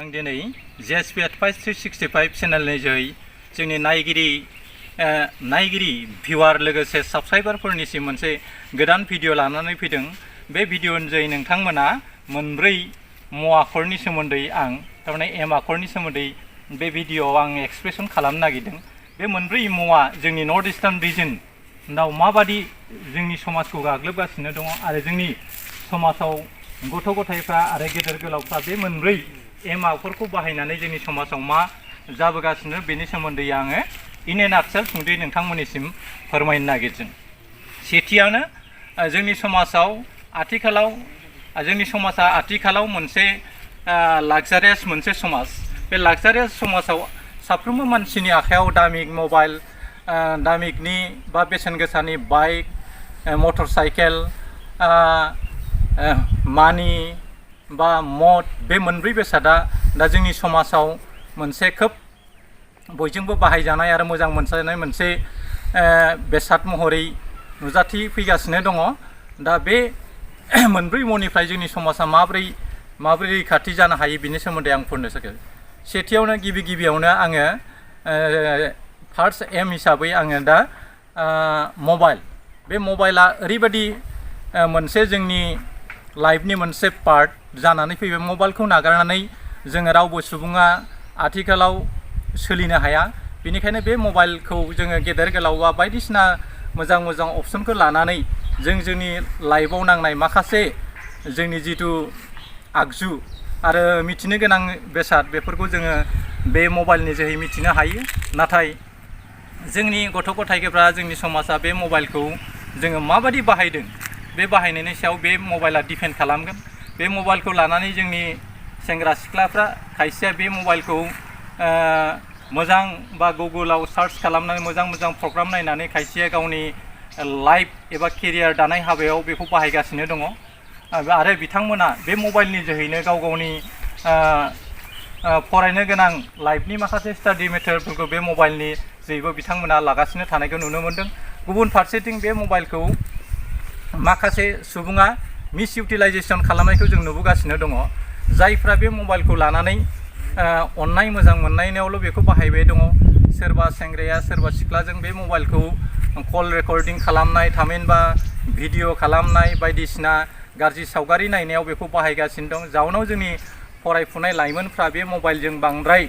आं दिनै JSP Advice 365 चेनेलनि जोहै जोंनि नायगिरि भिउआर लोगोसे साबस्क्राइबारफोरनिसिम मोनसे गोदान भिडिअ लानानै फैदों। बे भिडिअनि जोहै नोंथांमोना मोनब्रै मुवाफोरनि सोमोन्दै आं थारमाने एम आखरनि सोमोन्दै बे भिडिअआव आं एक्सप्रेसन खालामनो नागिरदों। बे मोनब्रै मुवा जोंनि नर्थ इस्टार्न रिजनाव माबादि जोंनि समाजखौ गाग्लोबगासिनो दङ आरो जोंनि समाजाव गथ' गथायफ्रा आरो गेदेर गोलावफ्रा बे मोनब्रै एम आखरखौ बाहायनानै जोंनि समाजाव मा जाबोगासिनो बेनि सोमोन्दै आङो इन ए नाटसेल सुंद'यै नोंथांमोननिसिम फोरमायनो नागिरदों। सेथियावनो जोंनि समाजा आथिखालाव मोनसे लाक्जारियास मोनसे समाज। बे लाक्जारियास समाजाव साफ्रोमबो मानसिनि आखायाव दामिक मबाइल, दामिकनि बा बेसेन गोसानि बाइक, मटर साइकेल, मानि बा मद, बे मोनब्रै बेसादा दा जोंनि समाजाव मोनसे खोब बयजोंबो बाहायजानाय आरो मोजां मोनजानाय मोनसे बेसाद महरै नुजाथि फैगासिनो दङ। दा बे मोनब्रै मुवानिफ्राय जोंनि समाजा माबोरै रैखाथि जानो हायो बिनि सोमोन्दै आं फोरमायनो सानदों। सेथियावनो गिबियावनो आङो फार्स्ट एम हिसाबै आङो दा मबाइल, बे मबाइला ओरैबायदि मोनसे जोंनि लाइफनि मोनसे पार्ट जानानै फैबाय। मबाइलखौ नागारनानै जोङो रावबो सुबुङा आथिखालाव सोलिनो हाया। बेनिखायनो बे मबाइलखौ जोङो गेदेर गोलाव बा बायदिसिना मोजां अपसनखौ लानानै जोंनि लाइफआव नांनाय माखासे जोंनि जिथु आगजु आरो मिथिनो गोनां बेसाद बेफोरखौ जोङो बे मबाइलनि जोहै मिथिनो हायो। नाथाय जोंनि गथ' गथायफ्रा जोंनि समाजा बे मबाइलखौ जोङो माबायदि बाहायदों बे बाहायनायनि सायाव बे मबाइला डिपेन्ड खालामगोन। बे मबाइलखौ लानानै जोंनि सेंग्रा सिख्लाफ्रा खायसेया बे मबाइलखौ मोजां बा गुगोलाव सार्च खालामनानै मोजां प्रग्राम नायनानै खायसेया गावनि लाइफ एबा केरियार दानाय हाबायाव बेखौ बाहायगासिनो दङ। आरो बिथांमोना बे मबाइलनि जोहैनो गावनि फरायनो गोनां लाइफनि माखासे स्टाडि मेटेरियेलफोरखौ बे मबाइलनि जोहैबो बिथांमोना लागासिनो थानायखौ नुनो मोन्दों। गुबुन फारसेथिं बे मबाइलखौ माखासे सुबुङा मिस इउटिलाइजेसन खालामनायखौ जों नुबोगासिनो दङ। जायफ्रा बे मबाइलखौ लानानै अननाय मोजां मोननायावल' बेखौ बाहायबाय दङ। सोरबा सेंग्राया सोरबा सिख्लाजों बे मबाइलखौ कल रेकर्डिं खालामनाय, थामहिनबा भिडिअ खालामनाय, बायदिसिना गाज्रि सावगारि नायनायाव बेखौ बाहायगासिनो दं। जाउनाव जोंनि फरायफुनाय लाइमोनफ्रा बे मबाइलजों बांद्राय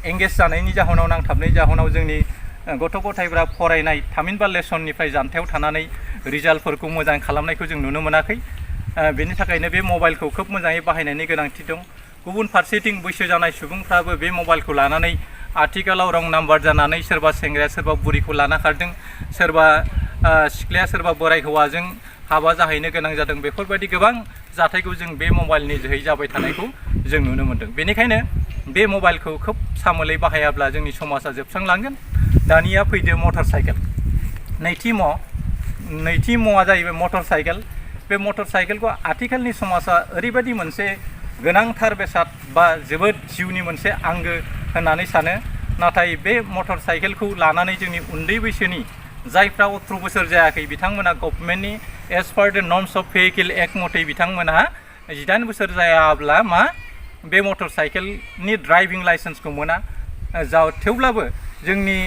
एंगेज जानायनि जाहोनाव, नांथाबनायनि जाहोनाव जोंनि गथ' गथायफ्रा फरायनाय थामहिनबा लेसननिफ्राय जानथायाव थानानै रिजाल्टफोरखौ मोजां खालामनायखौ जों नुनो मोनाखै। बेनि थाखायनो बे मबाइलखौ खोब मोजाङै बाहायनायनि गोनांथि दं। गुबुन फारसेथिं बैसो जानाय सुबुंफ्राबो बे मबाइलखौ लानानै आथिखालाव रं नाम्बार जानानै सोरबा सेंग्राया सोरबा बुरिखौ लाना खारदों, सोरबा सिख्लाया सोरबा बोराय हौवाजों हाबा जाहैनो गोनां जादों। बेफोरबायदि गोबां जाथायखौ जों बे मबाइलनि जोहै जाबाय थानायखौ जों नुनो मोन्दों। बेनिखायनो बे मबाइलखौ खोब सामोलै बाहायाब्ला जोंनि समाजा जोबस्रांलांगोन। दानिया फैदो मटर साइकेल। नैथि मुवा जाहैबाय मटर साइकेल। बे मटर साइकेलखौ आथिखालनि समाजा ओरैबायदि मोनसे गोनांथार बेसाद बा जोबोद जिउनि मोनसे आंगो होननानै सानो। नाथाय बे मटर साइकेलखौ लानानै जोंनि उन्दै बैसोनि जायफ्रा 18 बोसोर जायाखै बिथांमोना गभर्नमेन्टनि एज पार द नर्म्स अफ भेहिकेल एक्ट मथे बिथांमोनहा 18 बोसोर जायाब्ला बे मटर साइकेलनि ड्राइभिं लाइसेन्सखौ मोना। थेवब्लाबो जोंनि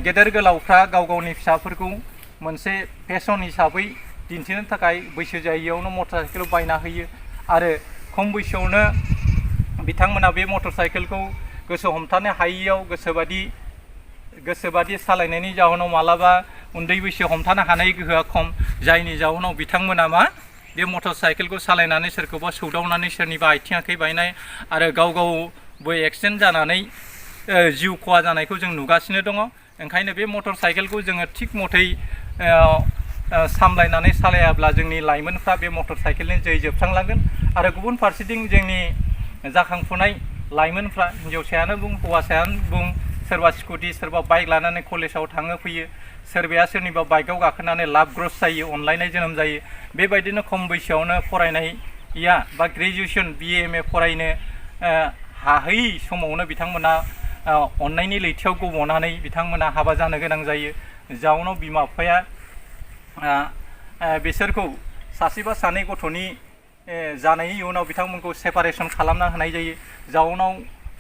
गेदेर गोलावफ्रा गावनि फिसाफोरखौ मोनसे फेशन हिसाबै दिन्थिनो थाखाय बैसो जायैयावनो मटर साइकेल बायना होयो आरो खम बैसोआवनो बिथांमोना बे मटर साइकेलखौ गोसो हमथानो हायैयाव गोसोबादि सालायनायनि जाहोनाव मालाबा उन्दै बैसो हमथानो हानाय गोहोआ खम, जायनि जाहोनाव बिथांमोना बे मटर साइकेलखौ सालायनानै सोरखौबा सौदावनानै सोरनिबा आथिं आखाइ बायनाय आरो गावबो एक्सिडेन्ट जानानै जिउ खहा जानायखौ जों नुगासिनो दङ। ओंखायनो बे मटर साइकेलखौ जोङो थिग मथै सामलायनानै सालायाब्ला जोंनि लाइमोनफ्रा बे मटर साइकेलनि जोहै जोबस्रांलांगोन। आरो गुबुन फारसेथिं जोंनि जाखांफुनाय लाइमोनफ्रा हिन्जावसायानो बुं हौवासायानो बुं सोरबा स्कुटि सोरबा बाइक लानानै कलेजाव थाङो फैयो, सोरबाया सोरनिबा बाइकआव गाखोनानै लाभ ग्रस जायो, अनलायनाय जोनोम जायो। बेबायदिनो खम बैसोआवनो फरायनाया बा ग्रेजुवेसन BA MA फरायनो हाहैयै समावनो बिथांमोना अननायनि लैथोआव गब'नानै बिथांमोना हाबा जानो गोनां जायो। जाउनाव बिमा बिफाया बिसोरखौ सासे बा सानै गथ'नि जानायनि उनाव बिथांमोनखौ सेपारेसन खालामना होनाय जायो जाउनाव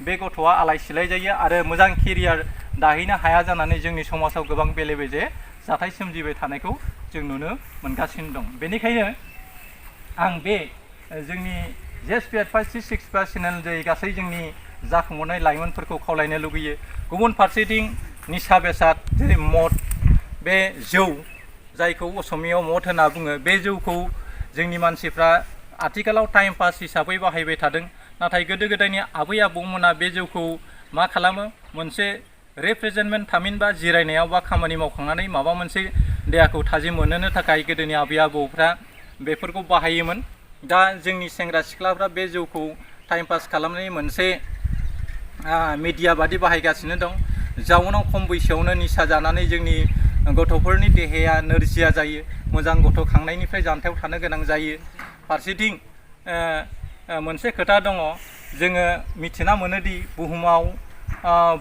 बे गथ'आ आलाय सिलाय जायो आरो मोजां केरियार दाहैनो हाया जानानै जोंनि समाजाव गोबां बेले बेजे जाथाय सोमजिबाय थानायखौ जों नुनो मोनगासिनो दं। बेनिखायनो आं बे जोंनि JSP 8665 चेनेलजों गासै जोंनि जाखांबोनाय लाइमोनफोरखौ खावलायनो लुगैयो गुबुन फारसेथिं निसा बेसाद जेरै मद बे जौ जायखौ असमियाव मद होनना बुङो बे जौखौ जोंनि मानसिफ्रा आथिखालाव टाइम पास हिसाबै बाहायबाय थादों नाथाय गोदो गोदायनि आबै आबौमोना बे जौखौ मा खालामो मोनसे रिफ्रेशमेन्ट थामहिनबा जिरायनायाव बा खामानि मावखांनानै माबा मोनसे देहाखौ थाजिम मोनहोनो थाखाय गोदोनि आबै आबौफ्रा बेफोरखौ बाहायोमोन। दा जोंनि सेंग्रा सिख्लाफ्रा बे जौखौ टाइम पास खालामनायनि मोनसे मिडिया बादि बाहायगासिनो दं जाउनाव खम बैसोआवनो निसा जानानै जोंनि गथ'फोरनि देहाया नोरजिया जायो मोजां गथ' खांनायनिफ्राय जानथायाव थानो गोनां जायो। फारसेथिं मोनसे खोथा दङ जोङो मिथिना मोनोदि बुहुमाव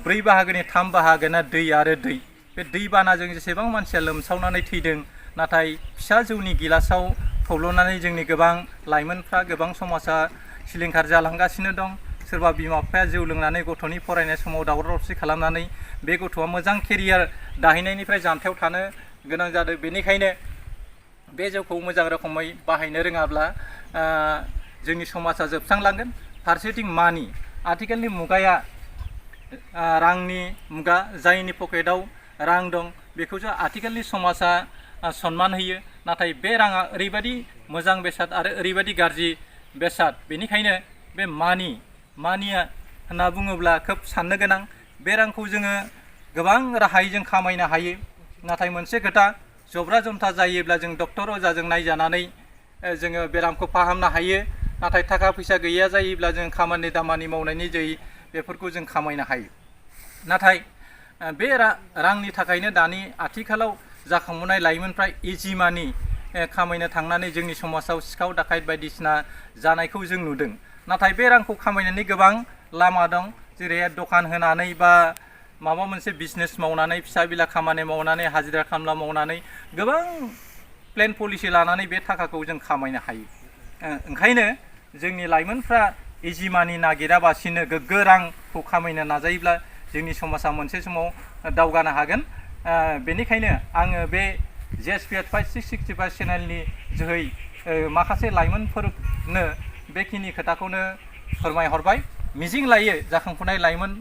4 बाहागोनि 3 बाहागोना दै आरो दै बे दैबानाजों जेसेबां मानसिया लोमसावनानै थैदों नाथाय फिसा जौनि गिलासाव थब्ल'नानै जोंनि गोबां लाइमोनफ्रा गोबां समाजा सिलिंखार जालांगासिनो दं। सोरबा बिमा बिफाया जौ लोंनानै गथ'नि फरायनाय समाव दावराव दावसि खालामनानै बे गथ'आ मोजां केरियार दाहैनायनिफ्राय जानथायाव थानो गोनां जादों। बेनिखायनो बे जौखौ मोजां रोखोमै बाहायनो रोङाब्ला जोंनि समाजा जोबस्रांलांगोन। फारसेथिं मानि आथिखालनि मुगाया रांनि मुगा जायनि पकेटाव रां दं बेखौसो आथिखालनि समाजा सनमान होयो नाथाय बे राङा ओरैबायदि मोजां बेसाद आरो ओरैबायदि गाज्रि बेसाद बेनिखायनो बे मानिया होनना बुङोब्ला खोब साननो गोनां। बे रांखौ जोङो गोबां राहायै जों खामायनो हायो नाथाय मोनसे खोथा जब्रा जन्था जायोब्ला जों डक्टर अजाजों नायजानानै जोङो बेरामखौ फाहामनो हायो नाथाय थाखा फैसा गैया जायोब्ला जों खामानि दामानि मावनायनि जोहै बेफोरखौ जों खामायनो हायो। नाथाय बे रांनि थाखायनो दानि आथिखालाव जाखांबोनाय लाइमोनफ्रा इजि मानि खामायनो थांनानै जोंनि समाजाव सिखाव दाखायत बायदिसिना जानायखौ जों नुदों। नाथाय बे रांखौ खामायनायनि गोबां लामा दं जेरै दखान होनानै बा माबा मोनसे बिजनेस मावनानै फिसा बिला खामानि मावनानै हाजिरा खामला मावनानै गोबां प्लेन पलिसि लानानै बे थाखाखौ जों खामायनो हायो। ओंखायनो जोंनि लाइमोनफ्रा इजि मानि नागिराबासिनो गोग्गो रांखौ खामायनो नाजायोब्ला जोंनि समाजा मोनसे समाव दावगानो हागोन। बेनिखायनो आङो बे JSP 8665 चेनेलनि जोहै माखासे लाइमोनफोरनो बेखिनि खोथाखौनो फोरमायहरबाय। मिजिं लायो जाखांफुनाय लाइमोन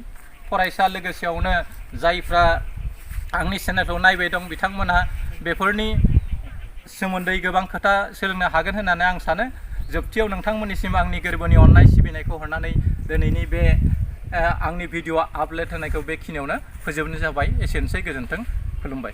फरायसा लोगोसेयावनो जायफ्रा आंनि चेनेलखौ नायबाय दं बिथांमोनहा बेफोरनि सोमोन्दै गोबां खोथा सोलोंनो हागोन होननानै आं सानो। जोबथियाव नोंथांमोननिसिम आंनि गोरबोनि अननाय सिबिनायखौ हरनानै दिनैनि बे आंनि भिडिअ आपल'ड होनायखौ बेखिनियावनो फोजोबनाय जाबाय। एसेनोसै, गोजोन्थों, खुलुमबाय।